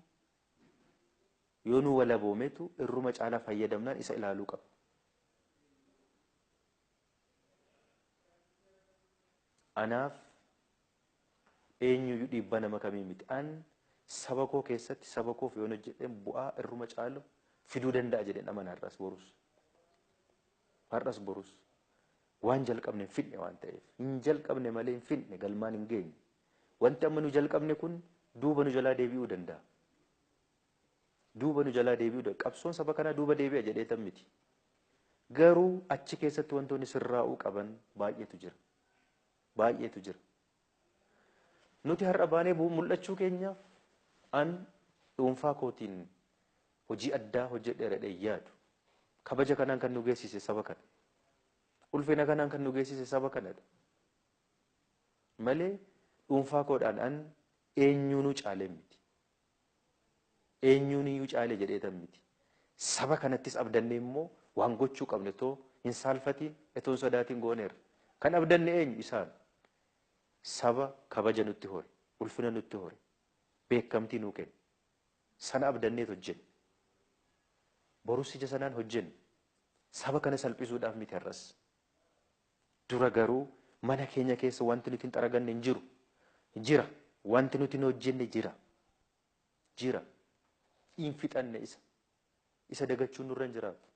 yoo nu walaboometu irruma caalaa fayyadamnaan isa ilaaluu qaba. Anaaf eenyuyyuu dhiibbaa nama kamii miti. An saba koo keessatti saba koof yoon hojjedheen bu'aa irruma caalu fiduu danda'a jedheen amana har'as borus. Har'as borus. Waan jalqabne hin fidne waan ta'eef. Hin jalqabne malee hin fidne galmaan hin geenye. Wanti amma nu jalqabne kun duuba nu jalaa deebi'uu danda'a. Duuba nu jalaa deebi'uu danda'a. Qabsoon saba kanaa duuba deebi'a jedhee miti. Garuu achi keessatti wantoonni sirraa'uu qaban baay'eetu jira. Baay'eetu jira. Nuti har'a baanee mul'achuu keenyaaf an dhuunfaa kootiin hojii addaa hojjedheera jedhee yaadu. Kabaja kanaan kan nu geessise saba kana. Ulfina kanaan kan nu geessise saba kanadha. Malee dhuunfaa koodhaan an eenyuunuu caalee miti. Eenyuuniyyuu caalee jedheetan miti. Saba kanattis abdannee immoo waan gochuu qabne otoo hin saalfatiin otoo hin sodaatiin gooneerra. Kan abdanne eenyu isaan. Saba kabaja nutti hore, ulfina nutti hore, beekamtii nuu kenne. Sana abdanneet hojjenne. Borus ija sanaan hojjenne. Saba kana salphisuudhaaf miti har'as. Dura garuu mana keenya keessa wanti nuti hin xaraganne hin jiru. Jira. Wanti nuti hin hojjenne jira. Jira. Hin fixanne isa. Isa dagachuun nurra hin jiraatu.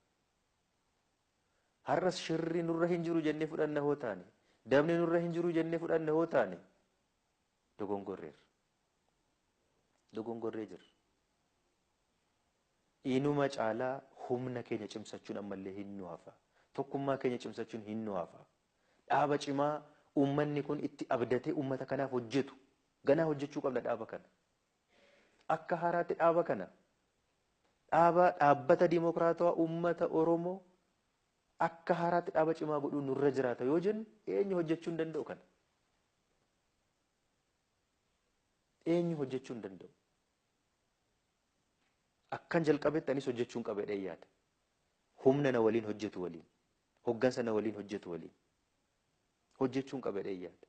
Har'as shirri nurra hin jiru jennee fudhanna hoo taane, dabni nurra hin jiru jennee fudhanna hoo taane, dogongorreerra. Dogongorree jirra. Inuma caalaa humna keenya cimsachuun ammallee hin nu hafa. Tokkummaa keenya cimsachuun hin nu hafa. Dhaaba cimaa uummanni kun itti abdatee uummata kanaaf hojjetu. Ganaa hojjechuu qabna dhaaba kana. Akka haaraatti dhaaba kana. Dhaaba dhaabbata dimokiraatawaa uummata Oromoo Akka haaraatti dhaaba cimaa godhuu nurra jiraata yoo jennu eenyu hojjechuu hin danda'u kana. Eenyu hojjechuu hin danda'u. Akkan jalqabetti anis hojjechuu hin qaba jedhee yaada. Humna na waliin hojjetu waliin, hoggansa na waliin hojjetu waliin hojjechuu hin qaba jedhee yaada.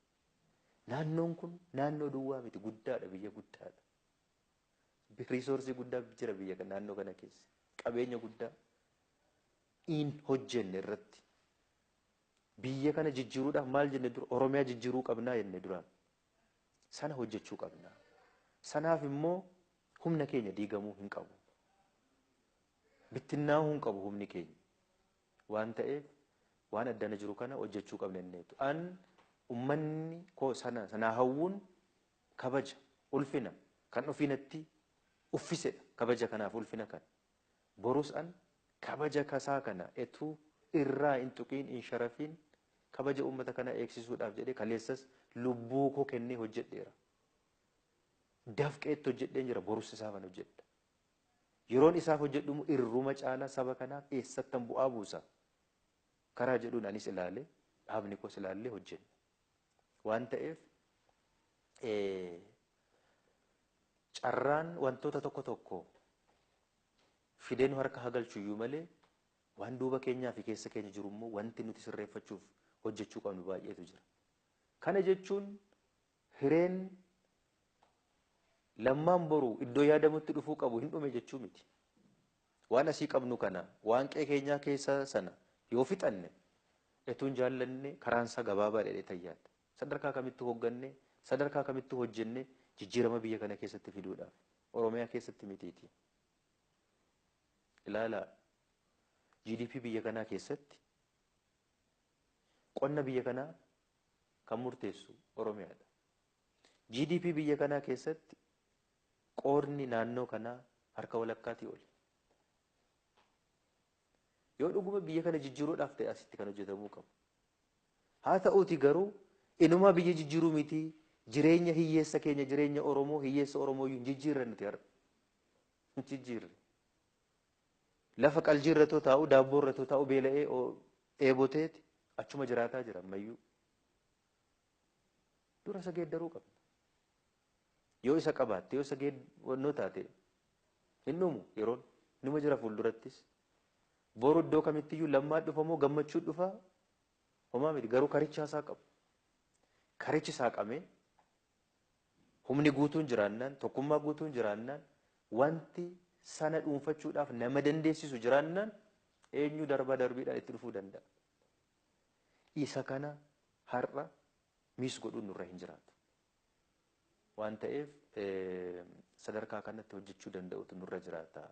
Naannoon kun naannoo duwwaa miti, guddaadha, biyya guddaadha. Riisoorsii guddaa jira biyya naannoo kana keessa. Qabeenya guddaa in hojjenne irratti. Biyya kana jijjiiruudhaaf maal jenne dura? Oromiyaa jijjiiruu qabnaa jenne duraan. Sana hojjechuu qabna. Sanaaf immoo humna keenya diigamuu hin qabu. Bittinnaa'uu hin qabu humni keenya. Waan ta'eef waan addana jiru kana hojjechuu qabna jenneetu. An ummanni koo sana sanaa hawwuun kabaja, ulfina kan ofiinatti uffisedha. Kabaja kanaaf ulfina kana. Borus an kabaja kasaa kana etuu irraa hin tuqiin hin sharafiin kabaja uummata kana eegsisuudhaaf jedhee kaleessas lubbuu koo kennee hojjedheera. Dafqeetti hojjedheen jira, borus isaafan hojjedha. Yeroon isaaf hojjedhu irruma caalaa saba kanaaf eessattan bu'aa buusa. Karaa jedhuun anis ilaalee dhaabni koos ilaallee hojjenna. Waan ta'eef carraan wantoota tokko tokko fidee nu harka hagalchuyyuu malee waan duuba keenyaa fi keessa keenya jiru immoo wanti nuti sirreeffachuuf hojjechuu qabnu baay'eetu jira. Kana jechuun hireen lammaan boru iddoo yaadamutti dhufuu qabu hin dhume jechuu miti. Waan asii qabnu kana waan qe'ee keenyaa keessa sana yoo fixanne etuun jaallanne karaansaa gabaabaa dheedhee tayyaadha. Sadarkaa kamittuu hogganne, sadarkaa kamittuu hojjenne jijjiirama biyya kana keessatti fiduudhaaf Oromiyaa keessatti mitiiti. Ilaalaa GDP biyya kanaa keessatti qonna biyya kanaa kan murteessu Oromiyaadha. GDP biyya kanaa keessatti qoodni naannoo kanaa harka walakkaatii oli. Yoo dhuguma biyya kana jijjiiruudhaaf ta'e asitti kan hojjetamuu qabu. Haa ta'uuti garuu inumaa biyya jijjiiruu miti jireenya hiyyeessa keenya jireenya Oromoo hiyyeessa Oromoo iyyuu hin jijjiirre nuti har'a. Hin jijjiirre. Lafa qaljii irratoo taa'u daabboo irratoo taa'u beela'ee dheeboteeti achuma jiraataa jira ammayyuu. Dura isa geeddaruu qabna. Yoo isa qabaatte yoo isa geeddannoo taate hin dhumu yeroon numa jira fuuldurattis. Boru iddoo kamittiyyuu lammaa dhufa moo gammachuu dhufa homaa miti garuu karicha isaa qabu. Karichi saaqamee humni guutuun jiraannaan tokkummaa guutuun jiraannaan wanti sana dhuunfachuudhaaf nama dandeessisu jiraannaan eenyu darbaa darbiidhaan itti dhufuu danda'a. Isa kana har'a miis godhuun nurra hin jiraatu. Waan ta'eef sadarkaa kanatti hojjechuu danda'utu nurra jiraata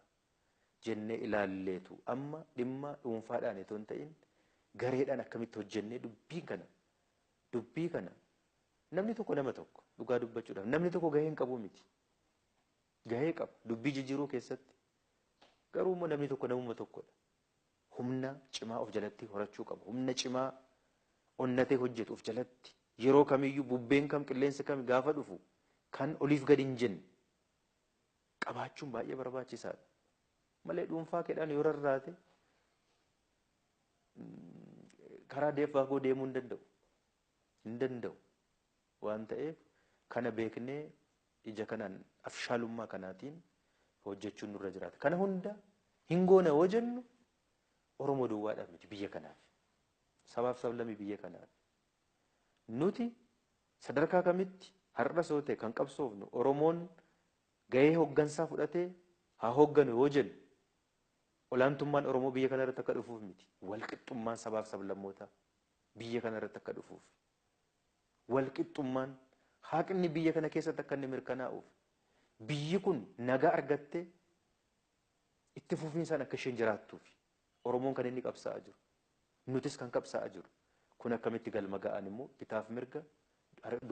jennee ilaalleetu amma dhimma dhuunfaadhaan itoo hin ta'in gareedhaan akkamitti hojjennee dubbii kana namni tokko nama tokko dhugaa dubbachuudhaaf namni tokko gahee hin qabu miti. Gahee qaba dubbii jijjiiruu keessatti garuu immoo namni tokko namuma tokkodha. Humna cimaa of jalatti horachuu qaba. Humna cimaa onnatee hojjetu of jalatti yeroo kamiyyuu bubbeen kam qilleensi kam gaafa dhufu kan oliif gadi hin jenne qabaachuun baay'ee barbaachisaadha. Malee dhuunfaa keedhaan yoo rarraate karaa deeffaa deemuu hin danda'u. Hin danda'u. Waan ta'eef kana beeknee ija kanaan afshaalummaa kanaatiin hojjechuun nurra jiraata. Kana hunda hin goone yoo jennu Oromoo duwwaadhaaf miti biyya kanaaf. Sabaaf sablammii biyya kanaaf. Nuti sadarkaa kamitti har'as yoo ta'e kan qabsoofnu Oromoon gahee hoggansaa fudhatee haa hogganu yoo jennu olaantummaan Oromoo biyya kana irratti akka dhufuuf miti. Walqixxummaan sabaaf sablammootaa biyya kana irratti akka dhufuuf. Walqixxummaan haqni biyya kana keessatti akka inni mirkanaa'uuf biyyi kun nagaa argattee itti fufiinsaan akka isheen jiraattuuf Oromoon kan inni qabsaa'aa jiru. Nutis kan qabsaa'aa jiru. Kun akkamitti galma ga'an immoo bitaaf mirga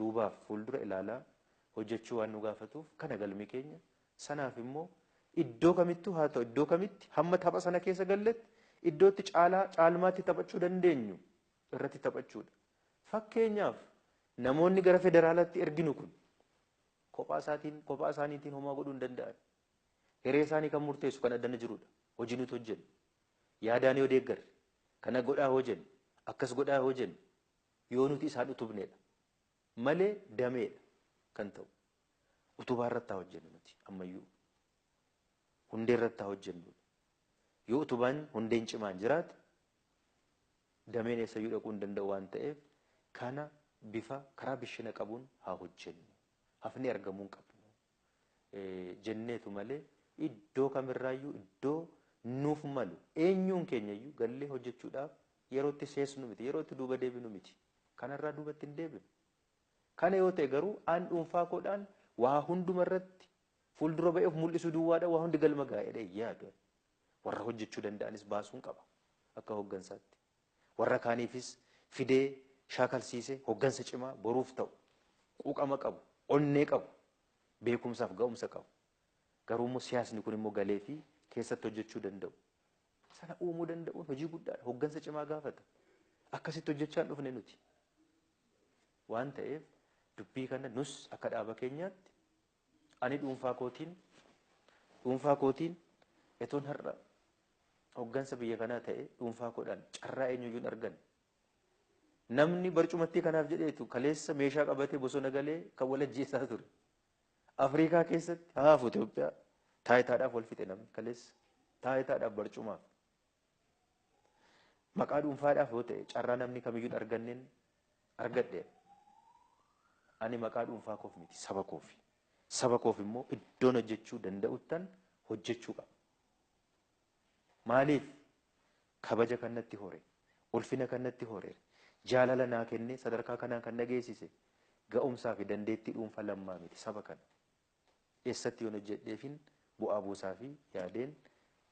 duubaaf fuuldura ilaalaa hojjechuu waan nu gaafatuuf kana galmi keenya sanaaf immoo iddoo kamittuu haa ta'u iddoo kamitti hamma tapha sana keessa galletti iddootti caalaa caalmaatti taphachuu dandeenyu irratti taphachuudha. Fakkeenyaaf namoonni gara federaalaatti erginu kun kophaa isaaniitiin homaa godhuu hin danda'an. Hiree isaanii kan murteessu kan addana jirudha. Hojii nuti hojjennu. Yaadaan yoo deeggarre, Kana godhaa hoo jennu, akkas godhaa hoo jennu yoo nuti isaan utubneedha. Malee dameedha kan ta'u. Utubaa irratti haa hojjennu nuti ammayyuu. Hundee irratti haa hojjennu. Yoo utubaan hundeen cimaan jiraate dameen eessayyuu dhaquu hin danda'u waan ta'eef kana bifa karaa bishina qabuun haa hojjennu. Hafni argamuu hin qabnu. Jenneetu malee iddoo kamirraayyuu iddoo nuuf malu eenyuun keenyayyuu gallee hojjechuudhaaf yerootti seesnu miti, yerootti duuba deebinu miti. Kanarraa duubatti hin deebinu. Kana yoo ta'e garuu aan dhuunfaa koodhaan waa hundumarratti fuuldura ba'ee of mul'isuu duwwaadha waa hundi galma gaa'edha yaadu. Warra hojjechuu danda'anis baasuun qaba akka hooggansaatti. Warra kaaniifis fidee shaakalsiisee hooggansa cimaa boruuf ta'u quuqama qabu, onnee qabu, beekumsaaf ga'umsa qabu. Garuu immoo siyaasni kun immoo galee fi keessatti hojjechuu danda'u. Sana uumuu danda'uun hojii guddaadha. Hooggansa cimaa gaafata. Akkasitti hojjechaa hin dhufne nuti. Waan ta'eef dubbii kana nus akka dhaaba keenyaatti ani dhuunfaa kootiin etoon har'a hooggansa biyya kanaa ta'e dhuunfaa koodhaan carraa eenyuyyuu hin arganne. Namni barcumattii kanaaf jedheetu kaleessa meeshaa qabatee bosona galee kan wal ajjeesaa ture. Afrikaa keessatti haafu Itoophiyaa taayitaadhaaf wal fixe namni kaleessa taayitaadhaaf barcumaaf. Maqaa dhuunfaadhaaf yoo ta'e carraa namni kamiyyuu hin arganneen argadhe. Ani maqaa dhuunfaa koof miti saba koofi. Saba koof immoo iddoon hojjechuu danda'uttan hojjechuu qaba. Maaliif kabaja kan natti hore, ulfina kan natti hore, jaalala naa kennee sadarkaa kanaan kan na geessise ga'umsaa fi dandeettii dhuunfaa lammaa miti saba kana. Eessatti yoon hojjedheefin bu'aa buusaa fi yaadeen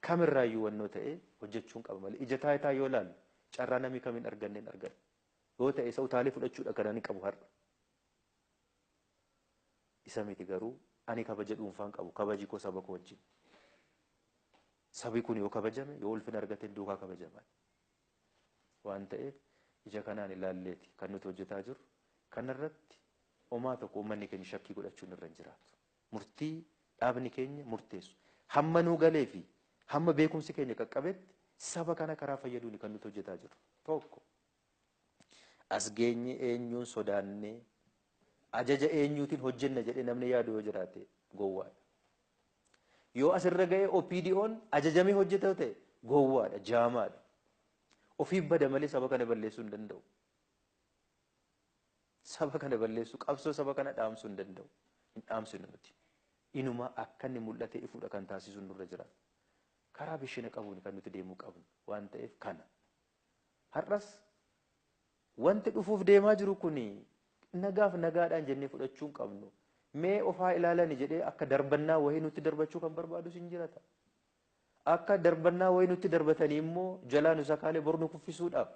kamirraayyuu wannoo ta'e hojjechuun qaba malee ija taayitaa yoo laalu carraa namni kamiin arganneen argadha. Yoo ta'e isa utaalee fudhachuudha kan ani qabu har'a. Isa miti garuu ani kabaja dhuunfaan qabu kabaji koo saba koo wajjin. Sabi kun yoo kabajame yoo ulfina argate duukaa kabajama. Waan ta'eef ija kanaan ilaalleeti kan nuti hojjetaa jirru kanarratti homaa tokko uummanni keenya shakkii godhachuun irra hin jiraatu. Murtii dhaabni keenya murteessu. Hamma nuu galee fi hamma beekumsi keenya qaqqabetti saba kana karaa fayyaduuni kan nuti hojjetaa jirru. Tokko as geenye eenyuun sodaannee ajaja eenyuutiin hojjenna jedhee namni yaadu yoo jiraate gowwaadha. Yoo asirra ga'ee OPDO'n ajajamee hojjeta ta'e gowwaadha, jaamaadha. Ofiif bada malee saba kana balleessuu hin danda'u. Saba kana balleessuu, qabsoo saba kana dhaamsuu hin danda'u. Hin dhaamsinu nuti. Inuma akka inni mul'atee ifuudha kan taasisu nurra jira. Karaa bishina qabuun kan nuti deemuu qabnu waan ta'eef kana. Har'as wanti dhufuuf deemaa jiru kuni nagaaf nagaadhaan jennee fudhachuu hin qabnu. Mee ofaa ilaalani jedhee akka darbannaa wayii nutti darbachuu kan barbaadus hin jirata. Akka darbannaa wayii nutti darbatanii immoo jalaa nu sakaalee bor nu kuffisuudhaaf.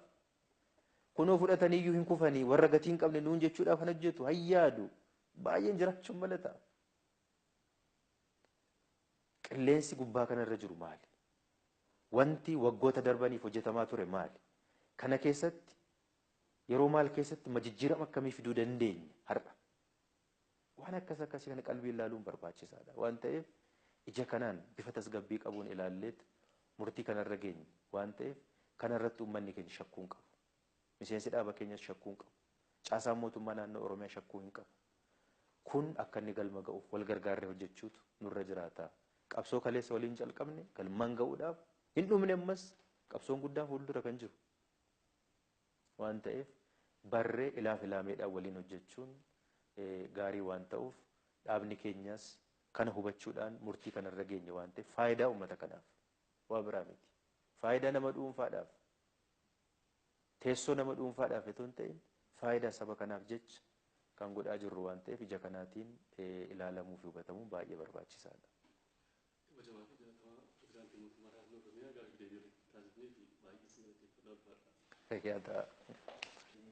Kunoo fudhatanii iyyuu hin kufanii warra gatii hin qabne nuun jechuudhaaf kan hojjetu hayyaadu baay'een jiraachuun mala ta'a. Qilleensi gubbaa kanarra jiru maali? Wanti waggoota darbaniif hojjetamaa ture maali? Kana keessatti yeroo maal keessatti jijjiirama akkamii fiduu dandeenya har'a? Waan akkas akkasii kana qalbii ilaaluun barbaachisaadha. Waan ta'eef ija kanaan bifa tasgabbii qabuun ilaalleet murtii kanarra geenye waan ta'eef kanarratti uummanni keenya shakkuu hin qabu. Miseensi dhaaba keenyas shakkuu hin qabu. Caasaan mootummaa naannoo Oromiyaa shakkuu hin qabu. Kun akka inni galma ga'uuf wal gargaarree hojjechuutu nurra jiraata. Qabsoo kaleessa waliin calqabne galmaan ga'uudhaaf hin dhumne ammas qabsoon guddaan fuuldura kan jiru. Waan ta'eef barree ilaaf ilaameedhaan waliin hojjechuun gaarii waan ta'uuf dhaabni keenyas kana hubachuudhaan murtii kanarra geenye waan ta'eef faayidaa uummata kanaaf waa biraa miti. Faayidaa nama dhuunfaadhaaf teessoo nama dhuunfaadhaaf otoo hin ta'in faayidaa saba kanaaf jecha kan godhaa jirru waan ta'eef ija kanaatiin ilaalamuu fi hubatamuun baay'ee barbaachisaadha. Kabajamaa fi jaallatamaa pirezidaantii mootummaa naannoo Oromiyaa gaaffii deebii taasifnee fi baay'ee si galateeffadha ulfaadha. Fayyaa ta'a.